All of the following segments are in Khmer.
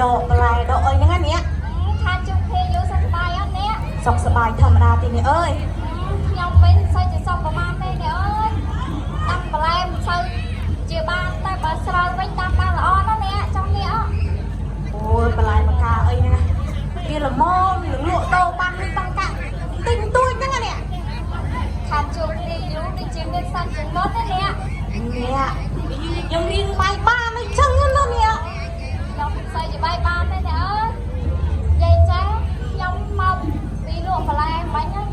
ដកបន្លែដកអីហ្នឹងណាអ្នក ខានជួបគ្នាយូរសុខសប្បាយអត់អ្នក សុខសប្បាយធម្មតាទីនេះអើយ ខ្ញុំវិញសូវជាសុខប្រហែលទេអ្នកអើយដាំបន្លែមិនសូវជាបានតែបើស្រូវវិញដាំបានល្អណាស់អ្នកចង់អ្នកអត់ អូយបន្លែមកកាអីហ្នឹងណាវាល្មមនឹងលក់ដូរបានលុយបានកាក់ទិញទួចហ្នឹងណាអ្នក ខានជួបគ្នាយូរដូចជាមានសាច់ជាងមុនណាអ្នក អ្នកខ្ញុំរៀងបាយបានអីចឹងណាអ្នក ខ្ញុំមិនសូវជាបាយបានទេអ្នកអើយនិយាយចាខ្ញុំមកពីលក់បន្លែមិញហ្នឹង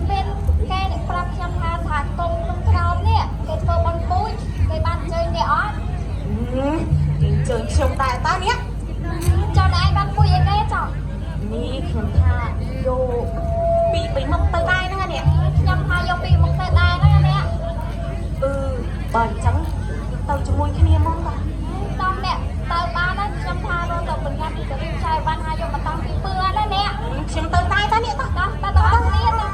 មានគេអ្នកប្រាប់ខ្ញុំថាសហគមន៍ក្នុងក្រោមនេះគេធ្វើបន់ពូជគេបានអញ្ជើញអ្នកអត់ គេជើញខ្ញុំដែរតាអ្នក ចុះអ្នកឯងបានពូជអីគេចុះ នេះខ្ញុំថាយកពីបីមុខទៅដែរហ្នឹងណាអ្នក ខ្ញុំថាយកពីមុខទៅដែរហ្នឹងណាអ្នក អឺបើអញ្ចឹងទៅជាមួយគ្នាហ្មងតា តំអ្នកទៅបានហើយខ្ញុំថារត់ទៅប្រញាប់ពីទៅរៀបចែបានហើយយកមកតំពីពឿណាអ្នក ខ្ញុំទៅដែរតាអ្នកតា តោះទៅដល់គ្នាតា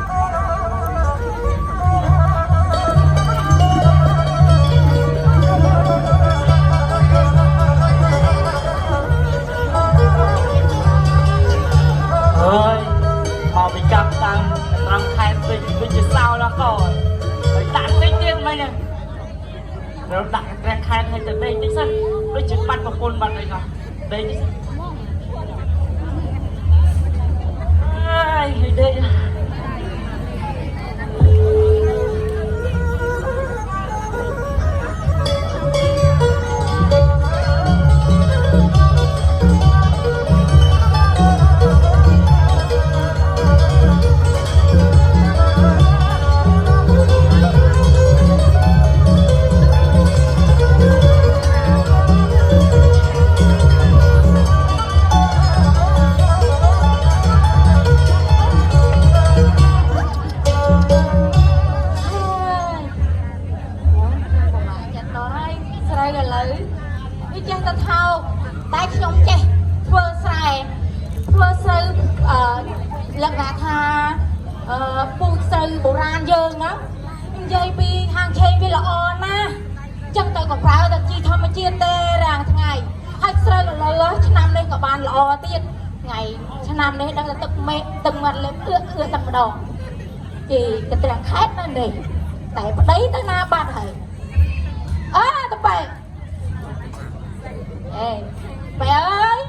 អើយមកពីកាប់តាមត្រង់ខេត្តវិញដូចជាសោដល់កហើយដាក់តិចទៀតមិញហ្នឹងរត់ដាក់ត្រង់ខេត្តឲ្យទៅដេកតិចសិនដូចជាបាត់ប្រពន្ធបាត់អីសោះដេកតិចសិនអើយដេក ចិត្តដល់ហើយស្រូវឥឡូវវាចេះតែថោកតែខ្ញុំចេះធ្វើស្រែធ្វើស្រូវអឺលក្ខណៈថាអឺពូជស្រូវបុរាណយើងហ្នឹងនិយាយពីហាងឆេងវាល្អណាស់ចឹងទៅក៏ប្រើតែជីធម្មជាតិទេរាងថ្ងៃហើយស្រូវឥឡូវឆ្នាំនេះក៏បានល្អទៀតថ្ងៃឆ្នាំនេះដឹងតែទឹកមេឃទឹកមាត់លេបអឿអឿតែម្ដងជីកត្រាំងខេតនៅនេះតែប្តីទៅណាបាត់ហើយ អើតបែអេបែអើយ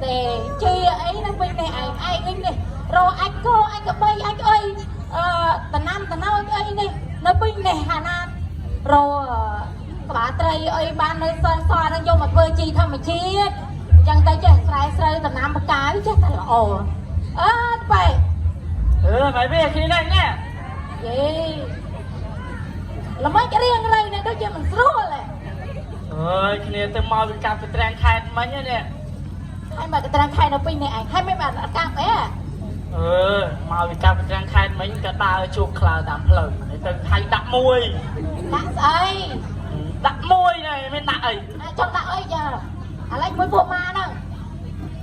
ទេជាអីនឹងវិញនេះឯងឯងវិញនេះរកអាចកអាចក្បីអាចអីអឺតំណាំតំណោចអីនេះនៅវិញនេះហាណារកក្បាលត្រីអីបាននៅសសនឹងយកមកធ្វើជីធម្មជាតិអញ្ចឹងទៅចេះស្រែស្រូវតំណាំបកាយចេះតែល្អអើតបែ អឺមិនវាគ្នានេះនេះ យេល្មិចរៀងលើនេះដូចជាមិនស្រួលទេ អើយគ្នាទៅមកពីកាប់ពីត្រង់ខេត្តមិញនេះ ហើយមកត្រាំងខែនៅពេញនេះឯងហើយមិនបានអត់កាប់អី អឺមកពីកាប់ពីត្រង់ខេត្តមិញក៏ដើរជួបខ្លើតាមផ្លូវទៅថៃដាក់មួយ ដាក់ស្អី ដាក់មួយនេះមានដាក់អី ចង់ដាក់អីចាឥឡូវមួយពួកម៉ាហ្នឹង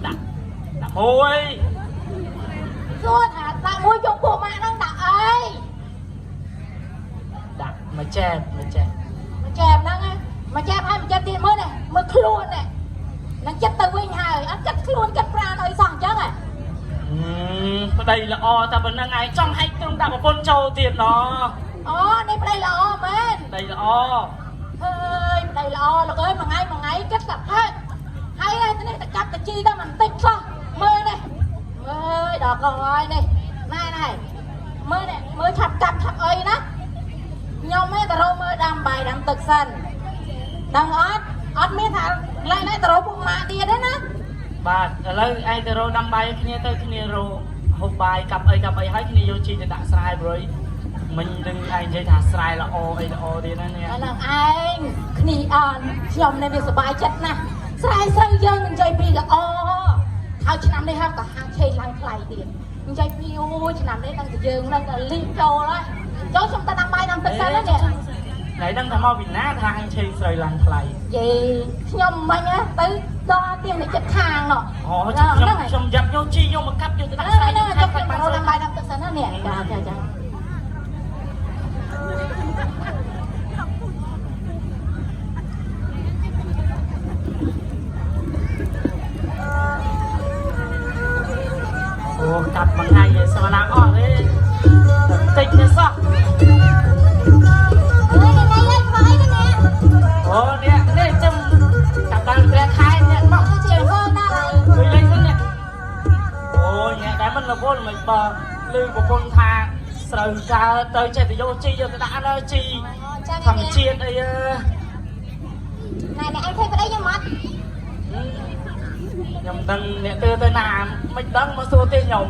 ដាក់ដាក់មួយ សួរថាដាក់មួយជុំពួកម៉ាហ្នឹងដាក់អី ដាក់មួយចែបមួយចែប មកចែបហ្នឹងមកចែបហើយមកចែបទៀតមើលនេះមើលខ្លួននេះនឹងចិត្តទៅវិញហើយអត់ចិត្តខ្លួនចិត្តប្រាណអីសោះអញ្ចឹងហ៎ ប្តីល្អតែប៉ុណ្្នឹងឯងចង់ហែកទ្រង់ដាក់ប្រពន្ធចូលទៀតណ អូនេះប្តីល្អមែន ប្តីល្អ ហើយប្តីល្អលោកអើយមួយថ្ងៃមួយថ្ងៃគិតតែផឹកហើយនេះតែកាប់តែជីតែបន្តិចសោះមើលនេះមើលដល់កហើយនេះណែណែមើលនេះមើលឆាប់កាប់ឆាប់អីណាខ្ញុំឯងទៅរកមើលដាំបាយដាំទឹកសិនដឹងអត់អត់មានថាឡើយណែទៅរកពុកម៉ាក់ទៀតទេណា បាទឥឡូវឯងទៅរកដាំបាយគ្នាទៅគ្នារកហូបបាយកាប់អីកាប់អីហើយគ្នាយកជីទៅដាក់ស្រែប្រុយមិញនឹងឯងនិយាយថាស្រែល្អអីល្អទៀតណានេះ អាហ្នឹងឯងគ្នាអនខ្ញុំនេះវាសប្បាយចិត្តណាស់ស្រែស្រូវយើងនិយាយពីល្អហើយឆ្នាំនេះហើយក៏ហាងឆេងឡើងថ្លៃទៀតនិយាយពីអូយឆ្នាំនេះដឹងតែយើងនឹងតែលីងចូលហើយចូលខ្ញុំទៅដាំបាយដាំទឹកសិនណានេះ ណៃដឹងថាមកពីណាថាហាងឆេងស្រូវឡើងថ្លៃ យេខ្ញុំមិញទៅដល់ទៀងនេះចិត្តខាងនោះ អូខ្ញុំខ្ញុំយ៉ាប់យកជីយកមកកាប់យកទៅដាក់ស្រែ ហ្នឹង យក ខ្ញុំ ទៅ ទៅដាំបាយដាំទឹកសិនណានេះចាចាចា ឮប្រពន្ធថាស្រូវកើតទៅចេះតែយកជីយកទៅដាក់លើជី អូចឹង ធម្មជាតិអីអឺ ណែអ្នកឯងឃើញប្តីខ្ញុំអត់ ខ្ញុំដឹងអ្នកទើទៅណាមិនដឹងមកសួរទេខ្ញុំ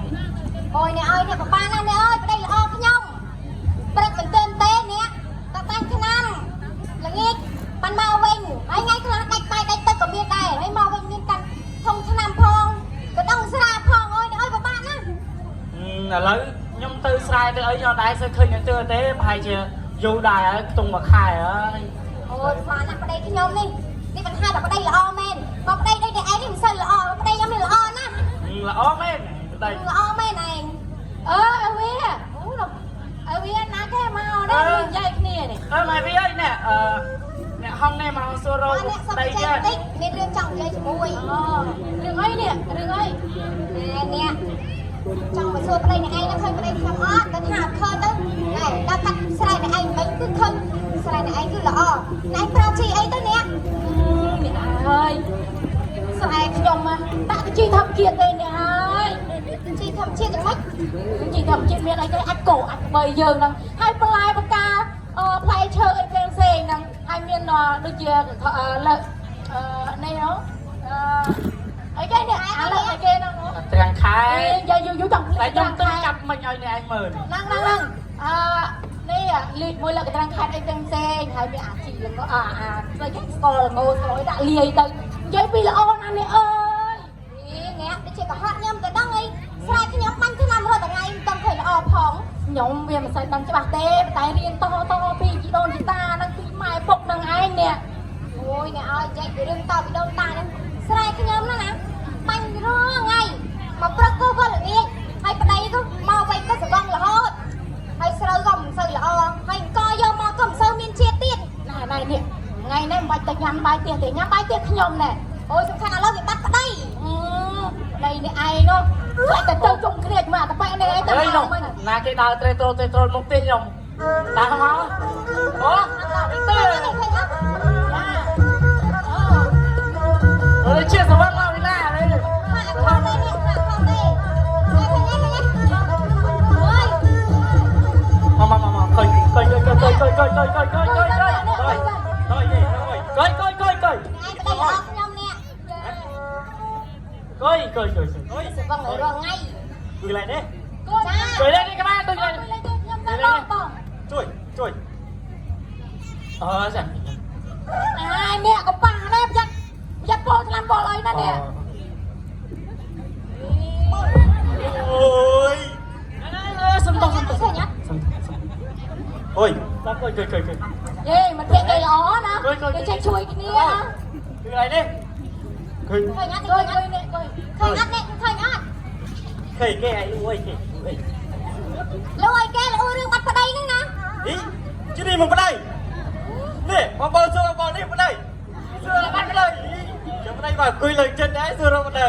អូយអ្នកអើយអ្នកប្របានណាអ្នកអើយប្តីល្អខ្ញុំព្រឹកមិនទើនទេអ្នកតបាញ់ឆ្នាំល្ងាចបានមកវិញហើយថ្ងៃខ្លះដាច់បាយដាច់ទឹកក៏មានដែរហើយមកវិញមានកាន់ធុងឆ្នាំផងកដងស្រាផងអូយអ្នកអើយពិបាកណាស់ ឥឡូវខ្ញុំទៅស្រែទៅអីខ្ញុំដែរសូវឃើញអ្នកទើទេប្រហែលជាយូរដែរហើយខ្ទង់មួយខែហើយ អូយស្មានណាស់ប្តីខ្ញុំនេះនេះបញ្ហាតែប្តីល្អមែនបើប្តីដូចអ្នកឯងនេះមិនសូវល្អប្តីខ្ញុំនេះល្អណាស់ ល្អមែនប្តី ល្អមែនឯង អើអើវាអូអើវាណាគេមកដែរនិយាយគ្នានេះ អើម៉ែវាអើយអ្នកអឺអ្នកហងនេះមកសួររក អរអ្នកសុំ ប្តី ចេះ ទៀត តិចមានរឿងចង់និយាយជាមួយ អូរឿងអីនេះរឿងអី ណែអ្នកចង់មកសួរប្តីអ្នកឯងហ្នឹងឃើញប្តីខ្ញុំអត់ទៅថាអត់ឃើញទៅណែដល់កាត់ស្រែអ្នកឯងមិញគឺឃើញស្រែអ្នកឯងគឺល្អអ្នកឯងប្រើជីអីទៅអ្នក នេះអើយស្រែខ្ញុំដាក់ទៅជីធម្មជាតិទេនេះហើយ ជីធម្មជាតិយ៉ាងម៉េច ជីធម្មជាតិមានអីគេអាចគោអាចបីយើងហ្នឹងហើយបន្លែបកាអផ្លែឈើអីផ្សេងផ្សេងហ្នឹងហើយមានដូចជាលើកអឺនេះហ៎អឺអីគេនេះអាលើកអីគេហ្នឹង ត្រាំងខែ និយាយយូរយូរចង់ តែខ្ញុំទៅកាប់មិញឲ្យអ្នកឯងមើល ហ្នឹងហ្នឹងហ្នឹងអឺនេះលីកមួយលើកត្រាំងខេតអីផ្សេងផ្សេងហើយមានអាជីល្ងអាអាស្អីគេស្ករល្ងស្ករអីដាក់លាយទៅនិយាយពីល្អណាស់នេះអើយ នេះអ្នកដូចជាកុហកខ្ញុំទៅដឹងអីស្រែខ្ញុំបាញ់ឆ្នាំរាល់ថ្ងៃមិនដឹងឃើញល្អផង ខ្ញុំវាមិនសូវដឹងច្បាស់ទេតែរៀនតតពីជីដូនជីតានិងពីម៉ែពុកនឹងឯងនេះ អូយអ្នកឲ្យនិយាយពីរឿងតពីដូនតាហ្នឹងស្រែខ្ញុំណាណាបាញ់រាល់ថ្ងៃមកព្រឹកក៏វល់ល្ងាចហើយប្តីក៏មកវិញក៏សវងរហូតហើយស្រូវក៏មិនសូវល្អហើយអង្គយកមកក៏មិនសូវមានជាតិទៀត ណែណែនេះថ្ងៃនេះមិនបាច់ទៅញ៉ាំបាយផ្ទះទេញ៉ាំបាយផ្ទះខ្ញុំណែ អូយសំខាន់ឥឡូវវាបាត់ប្តី អឺប្តីនេះឯងនោះខ្លាចតែទៅជុំគ្នាជាមួយអាតប៉ែនេះឯងទៅ អីនោះ មកមិញ ណាគេដើរត្រេត្រត្រេត្រមុខទេខ្ញុំដើរមកអូទៅ ឃើញអត់ ចា អើជាសវណ្ណមកពីណានេះ ហាក់ខំទេនេះហាក់ខំទេឃើញឃើញឃើញអូយ មកមកមកកុយកុយកុយកុយកុយកុយកុយកុយកុយកុយកុយកុយកុយកុយ ឯងប្តីល្អខ្ញុំនេះ កុយកុយកុយកុយ សវងរាល់ថ្ងៃ គឺកន្លែងនេះ ចា កុយនេះក្បាលទៅកន្លែង លេងខ្ញុំទៅបងបង ជួយជួយអើចា អានេះកំប៉ះនេះប្រយ័ត្នប្រយ័ត្នពោលឆ្នាំពោលអីណានេះ អូយ សំដងសំដង ឃើញអត់ សំ អូយ ដងកុយកុយកុយកុយ យេមកភាកគេល្អណាគេចេះជួយគ្នាណា គឺកន្លែងនេះ ឃើញ ឃើញអត់ គួយ ឃើញអត់ គួយនេះគួយ ឃើញអត់នេះឃើញអត់ ឃើញគេឲ្យអួយគេអួយ លួយគេលួយរឿងបាត់ប្តីហ្នឹងណា ហីជិះនេះមកប្តីនេះបងបងសួរបងនេះប្តីសួរបាត់ប្តីចាំប្តីមកអង្គុយលើចិត្តដែរសួររកប្តី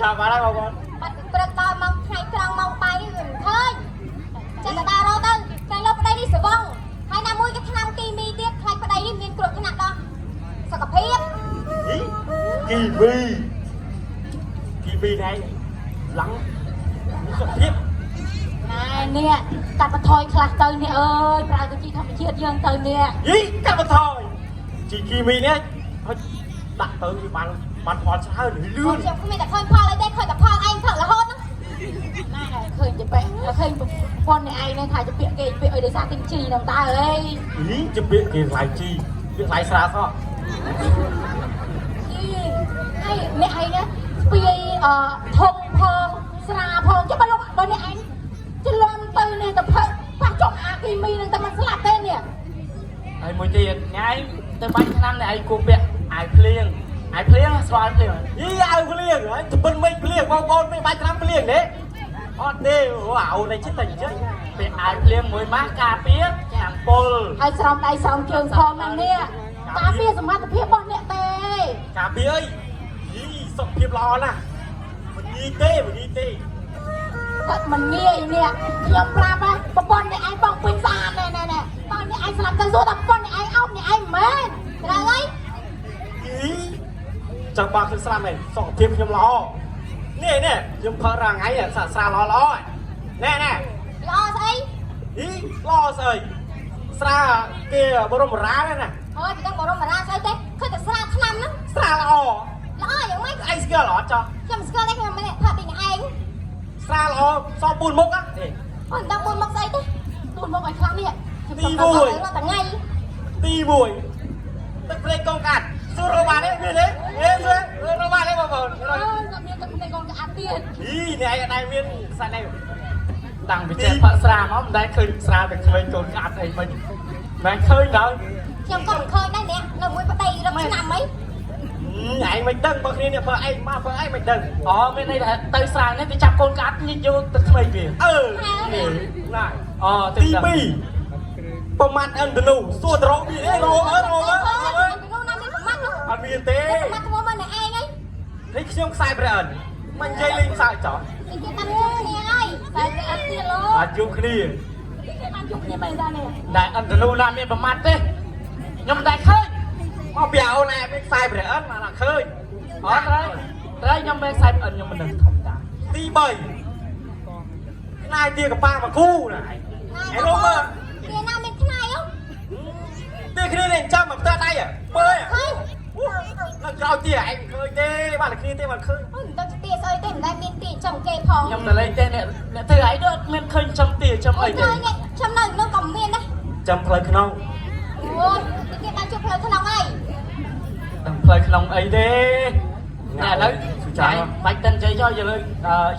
ចាំបានហើយបងបង បាត់ពីព្រឹកដល់ម៉ោងថ្ងៃត្រង់ម៉ោងបាយនេះវាមិនឃើញចាំតែដើររកទៅតែលោកប្តីនេះសវងហើយណាមួយក៏ថ្នាំគីមីទៀតខ្លាចប្តីនេះមានគ្រោះថ្នាក់ដល់សុខភាព ហីគីវីគីវីដែរឡើងសុខភាព ណែនេះកាត់បន្ថយខ្លះទៅនេះអើយប្រើទៅជីធម្មជាតិយើងទៅនេះ ហីកាត់បន្ថយជីគីមីនេះដាក់ទៅវាបានបានផលច្រើនលឿន ខ្ញុំគ្មានតែឃើញផលអីទេឃើញតែផលឯងផឹករហូតហ្នឹង ណែឃើញទៅបែឃើញប្រពន្ធនេះឯងនេះថាจะពាក្យគេពាក្យអីដោយសារទិញជីហ្នឹងតើអី ហីជាពាក្យគេថ្លៃជីពាក្យថ្លៃស្រាសោះ ជីហើយអ្នកឯងណាស្ពាយអធុងផងស្រាផងចុះបើលោកបើអ្នកឯងច្រឡំទៅនេះទៅផឹកប៉ះចុងអាគីមីហ្នឹងតែមិនស្លាប់ទេនេះ ហើយមួយទៀតថ្ងៃទៅបាញ់ឆ្នាំនេះឯងគូពាក់អាយភ្លៀងអាយភ្លៀងស្វាយភ្លៀង យីអាវភ្លៀងហើយជពិនមិនភ្លៀងបងប្អូនមិនបាច់ត្រាំភ្លៀងទេអត់ទេអូអាវនេះចិត្តតែអញ្ចឹង ពាក់អាយភ្លៀងមួយម៉ាស់ការពារឆ្នាំពុល ហើយស្រោមដៃស្រោមជើងផងហ្នឹងនេះការពារសមត្ថភាពរបស់អ្នកទេ កាពីអើយយីសុខភាពល្អណាស់មិនងាយទេមិនងាយទេ គាត់មិនងាយនេះខ្ញុំប្រាប់ហ៎ប្រពន្ធអ្នកឯងបងពេញស្អាតណែណែណែតើអ្នកឯងស្លាប់ទៅសួរថាប្រពន្ធអ្នកឯងអោបអ្នកឯងមិនមែន ត្រូវហើយ យីចង់បើខ្ញុំស្រាំឯងសុខភាពខ្ញុំល្អនេះនេះខ្ញុំផឹករាល់ថ្ងៃសាក់ស្រាល្អល្អណែណែ អីល្អស្អីស្រាគេបរមរាណា អូយពីដឹងបរមរាស្អីទេឃើញតែស្រាឆ្នាំហ្នឹង ស្រាល្អ ល្អយ៉ាងម៉េច ឯងស្គាល់អត់ចោះ ខ្ញុំស្គាល់តែខ្ញុំមិនថាពីឯង ស្រាល្អសល់4មុខហ៎ អូនដឹង4មុខស្អីទេ 4មុខឲ្យខ្លាំងនេះ ទី1 រាល់ថ្ងៃ ទី1ទឹកព្រែកកងកាត់សួររកបានទេមានទេអេសួររកបានទេបងប្អូន អើគាត់មានទឹកភ្នែកកូនក្អាត់ទៀត អីនេះឯងអត់ដែរមានសាច់នេះ តាំងពីចេះផឹកស្រាមកមិនដែលឃើញស្រាតែក្មេងកូនក្អាត់អីមិនមិនឃើញដល់ ខ្ញុំក៏មិនឃើញដែរអ្នកនៅមួយប្តីរឹកឆ្នាំអី ឯងមិនដឹងបើគ្នានេះធ្វើឯងមកធ្វើឯងមិនដឹង អូមានន័យថាទៅស្រានេះគេចាប់កូនក្អាត់ញិចយកទឹកក្មេងវា អឺណា អូ ទី2ប្រមាត់អិនតនូសួរតរោមានទេរោអើរោអើ នោះណាមានប្រមាត់នោះ អត់មានទេ ប្រមាត់ធ្វើមកអ្នកឯងអី នេះខ្ញុំខ្សែព្រះអិនមិននិយាយលេងខ្សែចោះ គេបានជួបគ្នាហើយ តែអត់ទៀតលោ បាទជួបគ្នា គេបានជួបគ្នាមែនតានេះ ដែលអន្តនូណាមានប្រមាត់ទេខ្ញុំមិនដែលឃើញ មកពីអូនឯងមានខ្សែព្រះអិនមកដល់ឃើញ អត់ត្រូវត្រូវខ្ញុំមិនខ្សែអិនខ្ញុំមិនដឹងធម្មតា ទី3ខ្នាយទាកប៉ាមកគូណាឯងរោមើល គេណាមានខ្នាយហ៎ ទាគ្នានេះចាំមកផ្ទះដៃមើល ហើយ នៅក្រោយទាឯងឃើញទេបាទគ្នាទេបាទឃើញ អូនមិនដឹងជាទាស្អីទេមិនដែលមានទាចំគេផង ខ្ញុំទៅលេងទេអ្នកអ្នកធ្វើអីដូចមានឃើញចំទាចំអីទេ ឃើញខ្ញុំនៅនោះក៏មានដែរ ចាំផ្លូវក្នុង អូយគេបានជួបផ្លូវក្នុងហើយ ដឹងផ្លូវក្នុងអីទេតែឥឡូវចាយបាច់តិននិយាយចោះយើង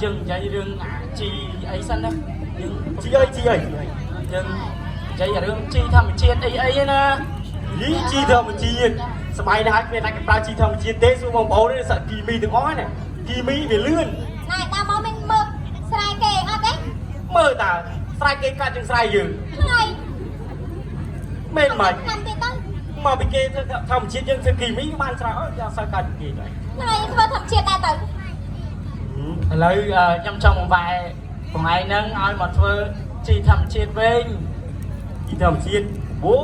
យើងនិយាយរឿងអាជីអីសិនណាយើង ជីអីជីអី យើងនិយាយរឿងជីធម្មជាតិអីអីណា យីជីធម្មជាតិសម័យនេះហើយគ្មានតែគេប្រើជីធម្មជាតិទេសួរបងប្អូននេះសឹកគីមីទាំងអស់ណាគីមីវាលឿន ណែតាមមកមានមើលស្រែគេអត់ទេ មើលតើស្រែកគេកាត់ជាងស្រែយើង ហើយ មែនមិន ឆ្នាំទៀតទៅ មកពីគេធ្វើធម្មជាតិយើងធ្វើគីមីបានស្រែអត់យ៉ាងសូវកាត់គេដែរ ហើយធ្វើធម្មជាតិដែរទៅ ឥឡូវខ្ញុំចង់បង្វែរបងឯងហ្នឹងឲ្យមកធ្វើជីធម្មជាតិវិញ ជីធម្មជាតិអូ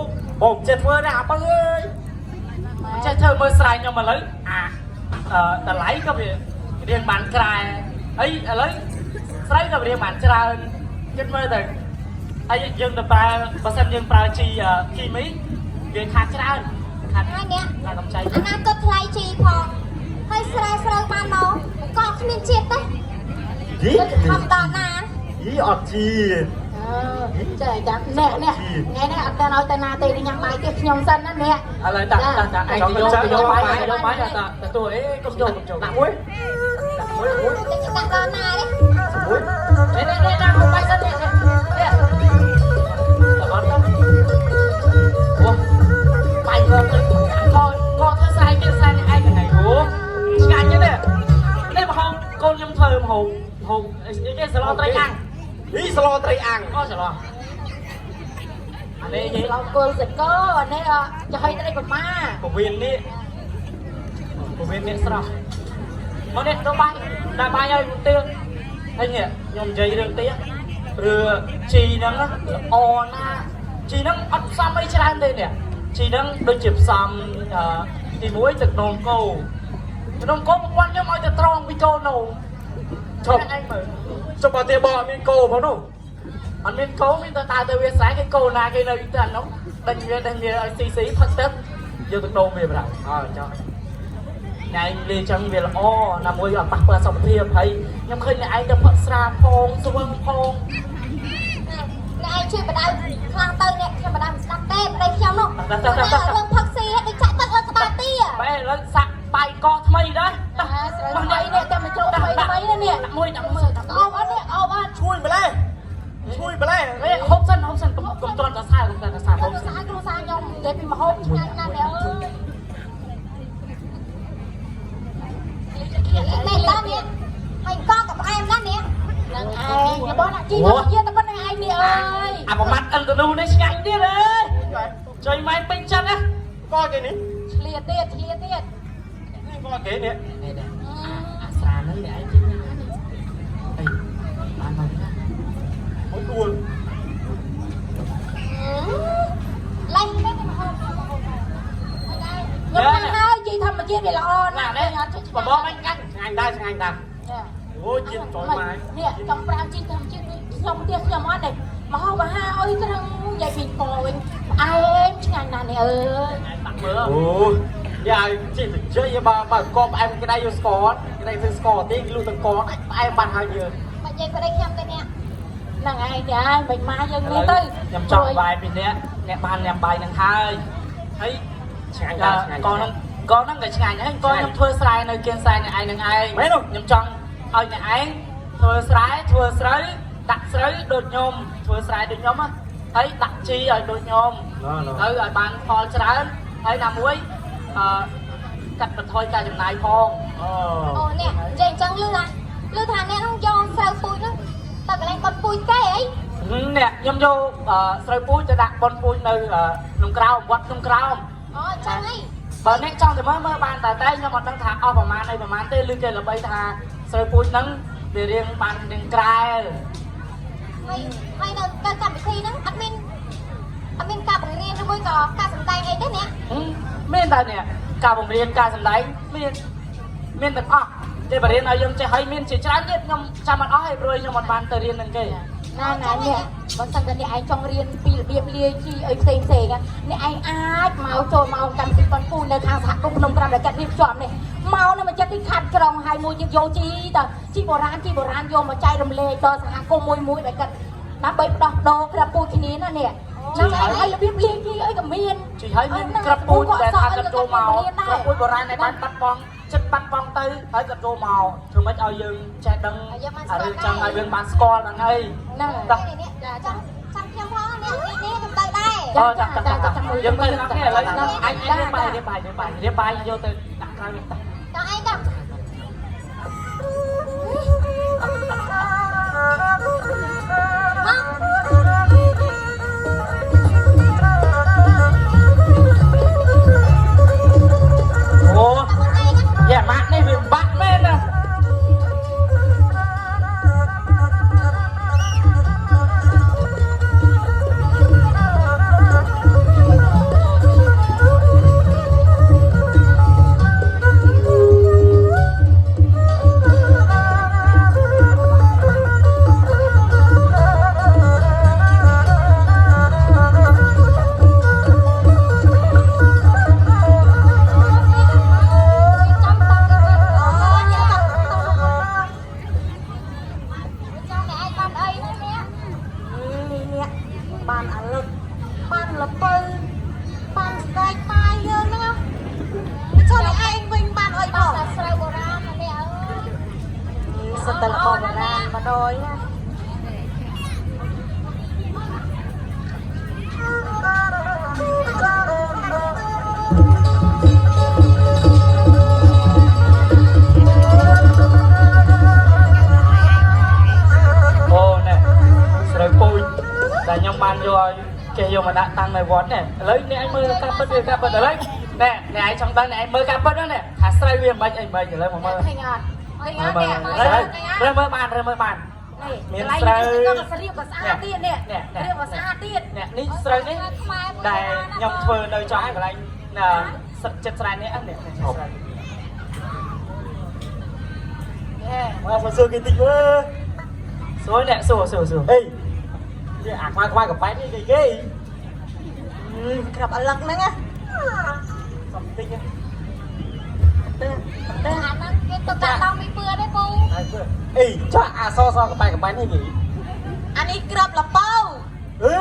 បងចេះធ្វើណាអាពឹងអើយ ចេះធ្វើមើលស្រែខ្ញុំឥឡូវអាតម្លៃក៏វារៀងបានក្រែហើយឥឡូវស្រែក៏រៀងបានច្រើនគិតមើលទៅហើយយើងទៅប្រើបើសិនយើងប្រើជីគីមីវាខាតច្រើនខាត ហើយអ្នក ខាតកម្ចី អនាគតថ្លៃជីផងហើយស្រែស្រូវបានមកក៏គ្មានជាតិទេ យី ធម្មតាណា យីអត់ជាតិ អឺចេះចាំនេះនេះថ្ងៃនេះអត់តែឲ្យទៅណាទេញ៉ាំបាយទៀតខ្ញុំសិនណានេះ ឥឡូវតាតាតាឯងទៅយកទៅយកបាយទៅយកបាយតាទទួលអេកុំយកកុំយក ដាក់មួយដាក់មួយមួយ តែគេដាក់ដល់ណាទេ មួយ នេះនេះដាក់មួយបាយសិននេះនេះអត់ទៅអូបាយក៏ទៅក៏ក៏ធ្វើស្រែគេស្រែនេះឯងថ្ងៃអូឆ្ងាញ់ទេនេះមហោកូនខ្ញុំធ្វើមហោហូអីគេសឡត្រីអាំង យីស្លត្រីអាំង អូសឡអានេះនិយាយ ឡគល់សកនេះចុយត្រីប្រមា ពវៀននេះពវៀននេះស្រស់មកនេះទៅបាយដាក់បាយឲ្យទៀងហើយនេះខ្ញុំនិយាយរឿងទៀងរឿងជីហ្នឹងល្អណាស់ជីហ្នឹងអត់ផ្សំអីច្រើនទេនេះជីហ្នឹងដូចជាផ្សំទី1ទឹកនោមគោទឹកនោមគោប្រព័ន្ធខ្ញុំឲ្យតែត្រង់ពីគោនោម ឈប់ ឯងមើល ចុះបើទេបងអត់មានគោផងនោះ អត់មានគោមានតែតើទៅវាស្រែគេគោណាគេនៅទៅអានោះដេញវាដេញវាឲ្យស៊ីស៊ីផឹកទឹកយកទឹកនោមវាប្រហែល អើចោះ ណែលេចឹងវាល្អណាមួយអត់ប៉ះពាល់សុខភាពហើយខ្ញុំឃើញអ្នកឯងទៅផឹកស្រាផងស្វឹងផង អ្នកឯងជួយបដៅខ្លាំងទៅអ្នកខ្ញុំបដៅមិនស្ដាប់ទេប្តីខ្ញុំនោះរឿងផឹកស៊ីដូចចាក់ទឹកលើក្បាលទា បែរឥឡូវសាក់បាយកថ្មីដែរ អាស្រូវថ្មីនេះតែមកជ្រក់ថ្មីថ្មីនេះ ដាក់មួយដាក់មួយ អោបអត់នេះអោបអត់ ឈួយម្លេះឈួយម្លេះ ហេហូបសិនហូបសិនកុំកុំតន់តសើកុំតន់តសើហូប គ្រួសារគ្រួសារខ្ញុំនិយាយពីមហូបឆ្ងាញ់ណាស់នេះអើយ មែនតើនេះហើយកក៏ផ្អែមណាស់នេះ នឹងឯងរបស់អ្នកជីធម្មជាតិតែប៉ុណ្្នឹងឯងនេះអើយ អាប្រមាត់អិនតនូនេះឆ្ងាញ់ទៀតអើយចុយម៉ែពេញចិត្តណា កគេនេះ ឆ្លៀទៀតឆ្លៀទៀត នេះកគេនេះ នេះដែរអាស្រាហ្នឹងអ្នកឯងជិះណានេះអីបានមកណា មួយដួល លេងទៅមហូប ខ្ញុំថាហើយជីធម្មជាតិវាល្អណាស់ នេះ អត់ បបអញកាច់ ឆ្ងាញ់ដែរឆ្ងាញ់ដែរអូជាតិចុយម៉ែ នេះចង់ប្រើជីធម្មជាតិខ្ញុំទៀតខ្ញុំអត់នេះ មកហូបអាហារអុយត្រឹងយាយពីកវិញផ្អែមឆ្ងាញ់ណាស់នេះអើយ ដាក់មើល អូយាយជិះទៅជិះបើបើកផ្អែមក្តៅយកស្ករក្តៅធ្វើស្ករទេលុះទៅកដាច់ផ្អែមបាត់ហើយយើង បើនិយាយប្តីខ្ញុំទៅអ្នក ហ្នឹងឯងនេះឯងមិនមកយើងនេះទៅ ខ្ញុំចង់បាយពីអ្នកអ្នកបានញ៉ាំបាយនឹងហើយហើយ ឆ្ងាញ់ដែរឆ្ងាញ់ កហ្នឹងកហ្នឹងក៏ឆ្ងាញ់ហើយកខ្ញុំធ្វើស្រែនៅគៀនស្រែអ្នកឯងនឹងឯង មែនទេ ខ្ញុំចង់ឲ្យអ្នកឯងធ្វើស្រែធ្វើស្រូវដាក់ស្រូវដូចខ្ញុំធ្វើស្រែដូចខ្ញុំហ៎ហើយដាក់ជីឲ្យដូចខ្ញុំ ណ៎ ទៅឲ្យបានផលច្រើនហើយណាមួយអឺកាត់បន្ថយការចំណាយផង អូ អូអ្នកនិយាយអញ្ចឹងលឺណាលឺថាអ្នកហ្នឹងយកស្រូវពូជហ្នឹងទៅកន្លែងបន់ពូជគេអី អ្នកខ្ញុំយកស្រូវពូជទៅដាក់បនពូជនៅក្នុងក្រោមវត្តក្នុងក្រោម អូអញ្ចឹងអី បើអ្នកចង់ទៅមើលមើលបានតែតែខ្ញុំអត់ដឹងថាអស់ប្រមាណអីប្រមាណទេឬគេល្បីថាស្រូវពូជហ្នឹងវារៀងបានរៀងក្រែល ហើយហើយនៅទៅកម្មវិធីហ្នឹងអត់មានអត់មានការបង្រៀនឬមួយក៏ការសម្ដែងអីទេអ្នក មានតែនេះការបង្រៀនការសម្ដែងមានមានទាំងអស់គេបរៀនឲ្យយើងចេះហើយមានជាច្រើនទៀតខ្ញុំចាំអត់អស់ទេព្រោះខ្ញុំអត់បានទៅរៀននឹងគេ ណាណានេះបើសិនតែអ្នកឯងចង់រៀនពីរបៀបលាយជីអីផ្សេងផ្សេងអ្នកឯងអាចមកចូលមកកម្មវិធីប៉ុនពូនៅខាងសហគមន៍ភ្នំក្រំដែលចាត់រៀបចំនេះមកនៅមួយចិត្តទីខាត់ក្រុងហើយមួយទៀតយកជីទៅជីបុរាណជីបុរាណយកមកចែករំលែកដល់សហគមន៍មួយមួយដែលគាត់ដើម្បីផ្ដោះដូរក្រាប់ពូជគ្នាណានេះហ្នឹងហើយរបៀបលាយជីអីក៏មាន ជីហើយមានក្របពូជដែលថាគាត់ចូលមកក្របពូជបុរាណដែលបានបាត់បង់ចិត្តបាត់បង់ទៅហើយគាត់ចូលមកធ្វើម៉េចឲ្យយើងចេះដឹងរឿងចឹងឲ្យយើងបានស្គាល់ហ្នឹងហើយ ហ្នឹង តោះ នេះចាំចាំខ្ញុំផងអ្នកនេះនេះខ្ញុំទៅដែរ អូចាំចាំចាំយើងទៅដល់នេះឥឡូវអញរៀបបាយរៀបបាយរៀបបាយរៀបបាយយកទៅដាក់ក្រៅវិញតោះ តោះឯងតោះមក អូ តោះមកឯងណា យ៉ាម៉ាក់នេះវាបាក់មែនណា ចាំតោះអូអ្នកតោះតោះចាំអ្នកឯងបានអីហ្នឹងអ្នក នេះអ្នកបានអាលឹកបានលពៅបានស្បែកបាយយើងហ្នឹងណាចុះអ្នកឯងវិញបានអី បា បង នតែស្រូវបុរាណណាអ្នកអើយ សិតតែរបស់បុរាណបដ ாய் ណា អូណែស្រូវពូជដែលខ្ញុំបានយកឲ្យគេយកមកដាក់តាំងនៅវត្តនេះឥឡូវអ្នកឯងមើលការពិតវាការពិតឥឡូវណែអ្នកឯងចង់ដឹងអ្នកឯងមើលការពិតហ្នឹងថាស្រូវវាមិនអីមិនឥឡូវមកមើល ឃើញអត់ឃើញអត់នេះឃើញអត់ រើមើលបានរើមើលបាន នេះ មាន កន្លែង ស្រូវ នេះក៏ស្រៀបក៏ស្អាតទៀតនេះ នេះនេះ រៀបក៏ស្អាតទៀត អ្នកនេះស្រូវនេះដែលខ្ញុំធ្វើនៅចំកន្លែងណាសិតចិត្តស្រែនេះនេះស្រូវ មកសួរគេតិចមើល សួរអ្នកសួរសួរសួរ អេនេះអាខ្មៅខ្មៅកប៉ែតនេះគេគេ ក្របអាលឹកហ្នឹងណា សំតិច ទៅ អាហ្នឹងគេទៅដាក់ឡងមីពឿទេពូ ហើយអេចាក់អាសសកប៉ែតកប៉ែតនេះគេ អានេះក្របលពៅ អេ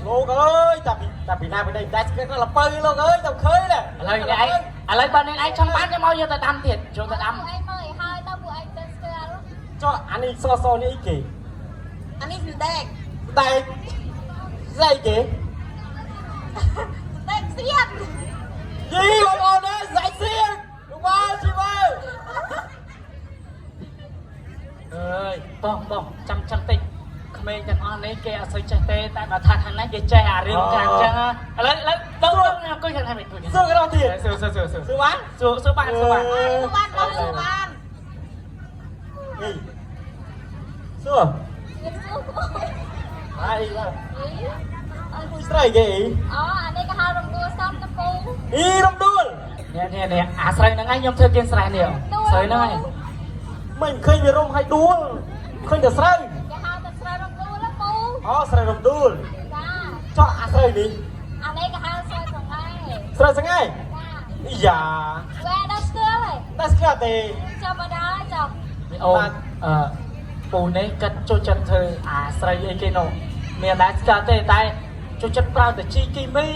លោកអើយតាពីតាពីណាពីនេះតែស្គាល់លពៅលោកអើយតែឃើញណា ឥឡូវអ្នកឯងឥឡូវបើអ្នកឯងចង់បានខ្ញុំឲ្យយកទៅដាំទៀតចូលទៅដាំ ពួកឯងមើលឲ្យហើយទៅពួកឯងទៅស្គាល់ ចុះអានេះសសនេះអីគេ អានេះសណ្ដែក តែស្អីគេ សណ្ដែកសៀត យីបងប្អូនអើយស្អីសៀងលោកបងជីវើ អើយបងបងចាំចាំតិចក្មេងទាំងអស់នេះគេអត់សូវចេះទេតែបើថាខាងនេះគេចេះអារឿងខាងចឹងឥឡូវឥឡូវដល់អង្គុយខាងនេះអង្គុយ សួរគេដល់ទៀត សួរសួរសួរសួរ សួរបាន សួរសួរបានសួរបាន បានបងសួរបាន អេសួរ ខ្ញុំសួរ ហើយបាទ អូ ស្រីគេ អានេះគេហៅរំដួលសំតពូ អីរំដួល នេះនេះនេះអាស្រូវហ្នឹងឯងខ្ញុំធ្វើគៀនស្រែនេះស្រូវហ្នឹងឯង មិនឃើញវារំឲ្យដួលឃើញតែស្រូវ គេហៅតែស្រូវរំដួលពូ អូស្រូវរំដួល ចា ចោះអាស្រូវនេះ អានេះគេហៅស្រូវសង្ហែ ស្រូវសង្ហែ ចា អីយ៉ា វ៉ែដល់ស្គាល់ហើយ តែស្គាល់ទេ ចាំមកដល់ចាំ អូនអឺពូនេះគាត់ចូលចិត្តធ្វើអាស្រីអីគេនោះមានដែរស្គាល់ទេតែចូលចិត្តប្រើតែជីគីមីឥ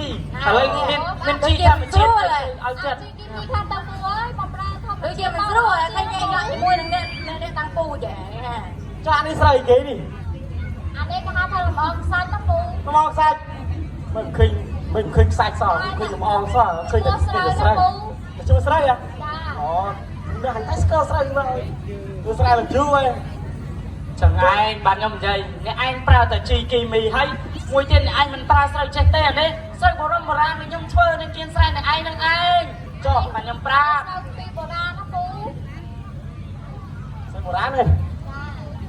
ឡូវមានមានជីធម្មជាតិឲ្យ អា ចិត្ត ជីគីមីខាងតាពូអើយមកប្រើធម្ម ដូចជាមិនស្រួលឃើញញ៉ែញ៉ក់ជាមួយនឹងអ្នកអ្នកតាំងពូចាណា ចុះអានេះស្រូវអីគេនេះ អានេះគេហៅថាលំអងសាច់ណាពូ លំអងសាច់មិនឃើញមិនឃើញខ្សាច់សោះឃើញលំអងសោះឃើញតែឃើញតែស្រូវជួយស្រូវហ៎ ចា អូនេះតែស្គាល់ស្រូវមកគឺស្រូវលជូរហើយ ចឹងឯងបាទខ្ញុំនិយាយអ្នកឯងប្រើតែជីគីមីហើយមួយទៀតអ្នកឯងមិនប្រើស្រូវចេះទេអានេះស្រូវបរមបុរាណដែលខ្ញុំធ្វើនៅគៀនស្រែអ្នកឯងនឹងឯងចុះបាទខ្ញុំប្រាប់ ស្រូវពីបុរាណណាពូ ស្រូវបុរាណហ៎ ចា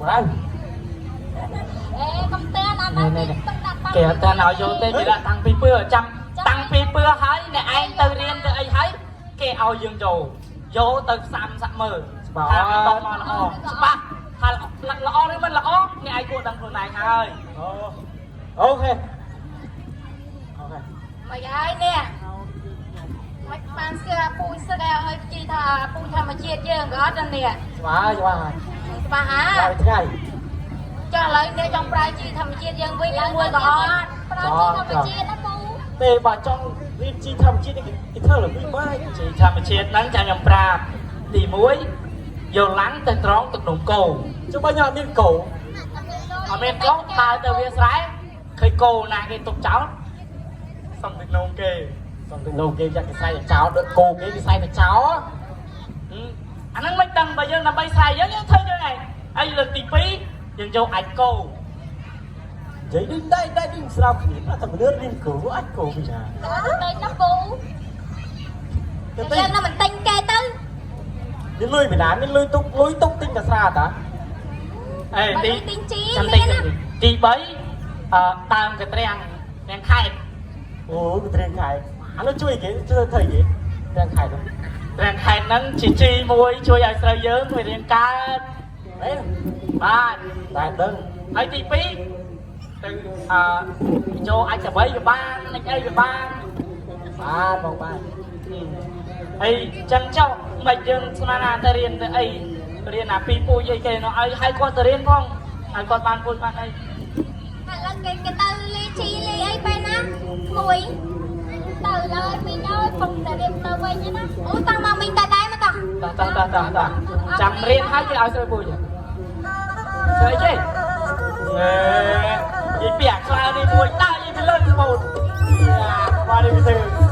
បុរាណ អេកំទែនអានេះគេទឹកដាក់ គេអត់តាឲ្យយកទេគេដាក់តាំងពីពឿចាំតាំងពីពឿហើយអ្នកឯងទៅរៀនទៅអីហើយគេឲ្យយើងយកយកទៅផ្សំសាក់មើលថាវាតមកល្អច្បាស់ថាល្អឬមិនល្អអ្នកឯងគួរដឹងខ្លួនឯងហើយ អូអូខេអូខេ មិនហើយនេះមិនបានស្គាល់ពូស្គាល់ឲ្យជីថាពូធម្មជាតិយើងក៏អត់ដល់នេះ ច្បាស់ច្បាស់ ច្បាស់ហា ច្បាស់ថ្ងៃ ចុះឥឡូវនេះចង់ប្រើជីធម្មជាតិយើងវិញមួយក៏អត់ ប្រើជីធម្មជាតិណាពូ ទេបើចង់រៀនជីធម្មជាតិនេះគេធ្វើល្វីម៉េច ជីធម្មជាតិហ្នឹងចាំខ្ញុំប្រាប់ទី1យកឡាំងទៅត្រង់ទឹកនំគោ ចុះបើខ្ញុំអត់មានគោ អត់មានគោដើរទៅវាស្រែឃើញគោណាគេទុកចោលសុំទឹកនំគេ សំទឹកលោកគេយ៉ាក់គេស្រែកចោលដូចគោគេគេស្រែកតែចោល អាហ្នឹងមិនដឹងបើយើងដើម្បីស្រែយើងយើងធ្វើយើងឯងហើយលើកទី2យើងយកអាចគោ និយាយដូចដែរដែរដូចស្រាប់គ្នាតែមលឿនរៀនគោអាចគោវិញណា ទៅណាពូ ទៅទិញ យើងនៅមិនទិញគេទៅ មានលុយពីណាមានលុយទុកលុយទុកទិញតែស្រាតា អេ បើ ទី ទិញជី ចាំតិច មានណា ទី3អឺដើមកត្រាំងទាំងខេត អូគឺត្រៀងខែអានោះជួយគេជួយធ្វើគេត្រៀងខែនោះ ត្រាំងខេតហ្នឹងជាជីមួយជួយឲ្យស្រូវយើងវារៀងកើត មែន បាទ តែដឹង ហើយទី2ទៅអឺចូលអាចសវ័យវាបាននឹងអីវាបាន បាទបងបាទ ហើយចឹងចុះមិនយើងស្មានថាទៅរៀនទៅអីរៀនអាពីពូជអីគេនោះឲ្យឲ្យគាត់ទៅរៀនផងឲ្យគាត់បានពូជបានអី ឥឡូវគេគេទៅលីជីលីអីពេលណាមួយទៅឡើយមីងអើយពុំតែរៀនទៅវិញណាអូតោះមកមីងទៅដែរមកតោះ តោះតោះតោះតោះតោះចាំរៀនហើយគេឲ្យស្រូវពូជស្អីគេណែនិយាយពីអាខ្លានេះមួយតើនិយាយពីលើស្មូត បាទនេះវាទៅ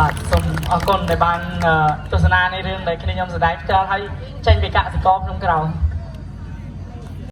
បាទសូមអរគុណដែលបានទស្សនានៃរឿងដែលគ្នាខ្ញុំសម្ដែងផ្ទាល់ហើយចេញពីកសិករក្នុងក្រោម